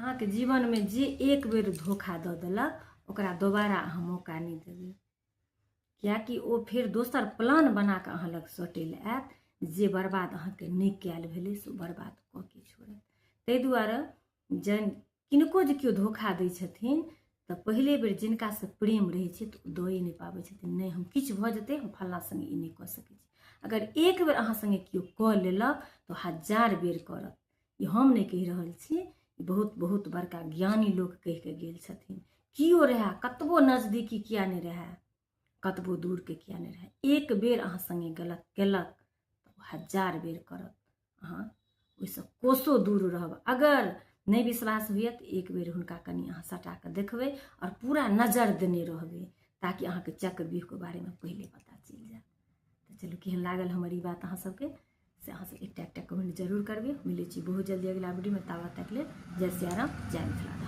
अहाँके जीवनमे जे एक बेर धोखा दऽ देलक ओकरा दोबारा अहाँ मौका नहि देबै, किएकि ओ फेर दोसर प्लान बना कऽ अहाँ लग सटै लए आयत। जे बर्बाद अहाँके नहि कयल भेलै से ओ बर्बाद कऽ के छोड़त। ताहि दुआरे जन किनको जे केओ धोखा दै छथिन तऽ पहिले बेर जिनकासँ प्रेम रहै छै तऽ ओ दऽए नहि पाबै छथिन, नहि हम किछु भऽ जेतै हम फल्लाँ सङ्गे ई नहि कऽ सकै छी। अगर एक बेर अहाँ सङ्गे केओ कऽ लेलक तऽ हजार बेर करत। ई हम नहि कहि रहल छी, बहुत बहुत बड़का ज्ञानी लोक कहि कऽ गेल छथिन। केओ रहए, कतबो नजदीकी किया नहि रहए, कतबो दूरके किया नहि रहए, एक बेर अहाँ सङ्गे गलत केलक तऽ हजार बेर करत। अहाँ ओहिसँ कोसो दूर रहब। अगर नहि विश्वास होइए तऽ एक बेर हुनका कनि अहाँ सटा कऽ देखबै आओर पूरा नजर देने रहबै, ताकि अहाँके चक्रव्यूहके बारेमे पहिले पता चलि जायत। तऽ चलू, केहन लागल हमर ई बात अहाँ सबके से अहाँ सब एकटा एकटा कमेंट जरूर करबै। मिलै छी बहुत जल्दी अगिला वीडियोमे, ताबत तक लेल जय सियाराम, जय मिथिला।